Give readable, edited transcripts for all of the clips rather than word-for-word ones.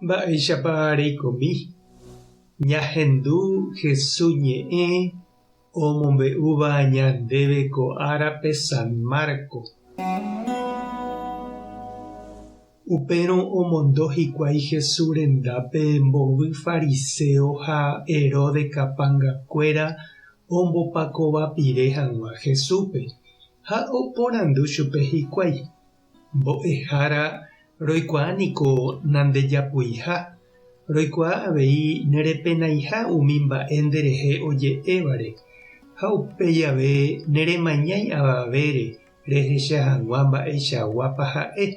Mba'éichapa reikomi? Ñahendu Jesús ñe'ẽ omombe'úva ñandéve ko árape San Marcos. Upérõ omondo hikuái Jesús rendápe mbovy fariseo ha Herodes kapangakuéra ombopakovapire hag̃ua Jesúspe, ha oporandu chupe hikuái, Mbo'ehára, roikuaa niko nandejapuiha, roikuaa avei nerepenaiha umi mba'e nderehe oje'évare, ha upe jave neremañái avavére rehecha hag̃ua mba'eichaguápa ha'e.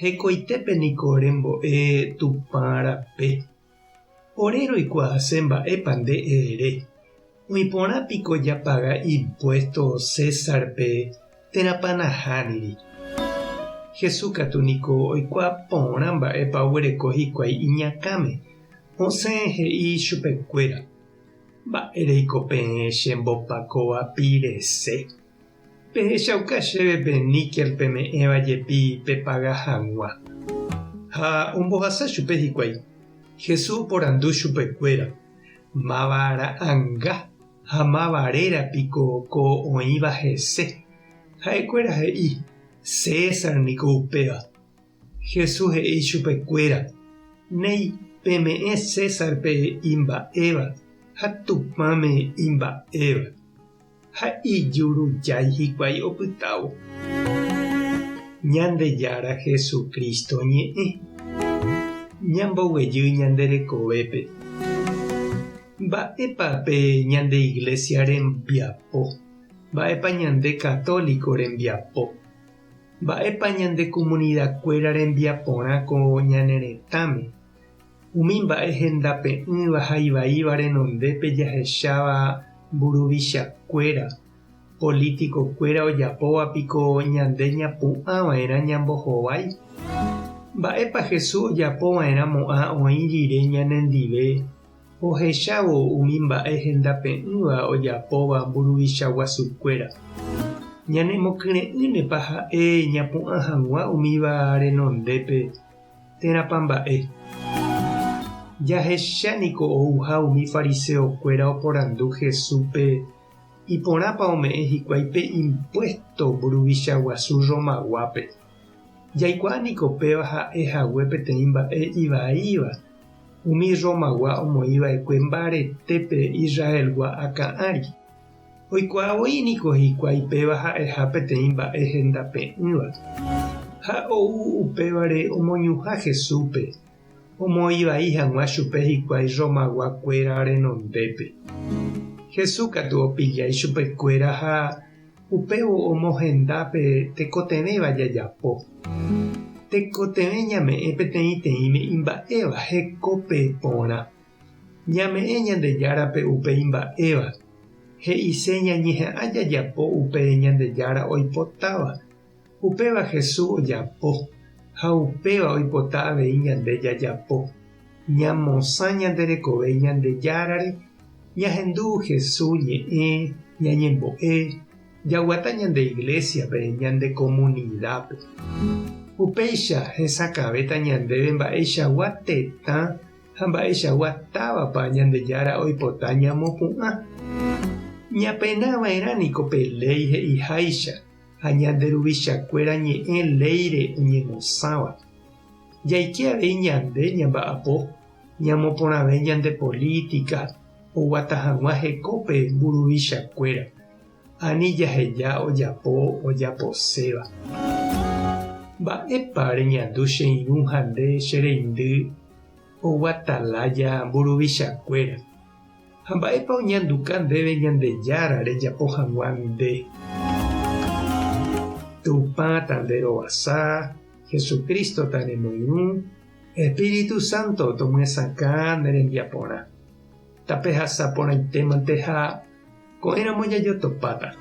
Hekoitépe niko rembo'e Tupã rape. Ore roikuaase mba'épa nde ere. Oĩ porã piko japaga impuésto Césarpe térãpa nahániri? Jesús katu niko oikuaa porã mba'épa oguereko hikuái iñakãme, osẽ he'i chupekuéra, Mba'éreiko peẽ chembopakova pirese? Pehechauka chéve pe níkel peme'ẽva jepi pepaga hag̃ua. Ha ombohasa chupe hikuái. Jesús oporandu chupekuéra, Máva ra'anga ha máva réra piko ko oĩva hese? Ha'ekuéra he'i, César niko upéva. Jesús he'i chupekuéra, Néi, peme'ẽ Césarpe imba'éva ha Tupãme imba'éva. Ha ijurujái hikuái opytávo. Ñandejára Jesucristo ñe'ẽ. Ñamboguejy ñande rekovépe. Mba'épa pe ñande Iglesia rembiapo? Mba'épa ñande católico rembiapo? Mba'épa ñande comunidad-kuéra rembiaporã ko ñane retãme? Umi mba'e hendape'ỹva ha ivaíva renondépe jahecháva mburuvichakuéra, polítikokuéra ojapóva piko ñande ñapu'ãva'erã ñambohovái? Mba'épa Jesús ojapova'erãmo'ã oĩ rire ñanendive ohechávo umi mba'e hendape'ỹva ojapóva mburuvicha guasukuéra? Ñanemokyre'ỹnepa ha'e ñapu'ã hag̃ua umíva renondépe Térãpa mba'e? Jahecha niko ouha umi fariseokuéra oporandu Jesúspe iporãpa ome'ẽ hikuái pe impuésto mburuvicha guasu Romaguápe. Jaikuaa niko péva ha'e hague peteĩ mba'e ivaíva umi Romagua omoĩ va'ekue mbaretépe Israelgua akã ári. Oikuaa voi niko hikuái péva ha'eha peteĩ mba'e hendape'ỹva. Ha ou upévare omoñuhã Jesúspe, omoĩ vai hag̃ua chupe hikuái Romagua kuéra renondépe. Jesús katu opilla ichupe kuéra ha upévo omohenda pe tekotevẽva jajapo. Tekotevẽ ñame'ẽ peteĩteĩme imba'éva hekópe porã. Ñame'ẽ Ñandejárape upe imba'éva, he'ise ñañeha'ã jajapo upe Ñandejára oipotáva. Upéva Jesús ojapo, ha upéva oipota avei ñande jajapo. Ñamosã ñande rekove Ñandejárare, ñahendu Jesús ñe'ẽ, ñañembo'e, jaguata ñande iglésiape, ñande komunidápe. Upéicha hesakãvéta ñandéve mba'eichagua tetã Ha mba'eichagua távapa Ñandejára oipota ñamopu'ã? Ñapena va'erã niko pe léi he'iháicha ha ñande ruvichakuéra ñe'ẽ léire oñemosãva. Jaike avei ñande ñamba'apo, ñamoporãve ñande polítika oguata hag̃ua hekópe mburuvichakuéra, ani jaheja ojapo ojaposéva. Mba'épa reñandu che irũ ha nde che reindy oguata lája mburuvichakuéra? Ha mba'épa oñanduka ndéve Ñandejára rejapo hag̃ua nde? Tupã ta nde rovasa, Jesucristo ta nemoirũ, Espíritu Santo tomyesakã ne rembiaporã. Tapehasa porãitémante ha Ko'ẽramo jajotopáta.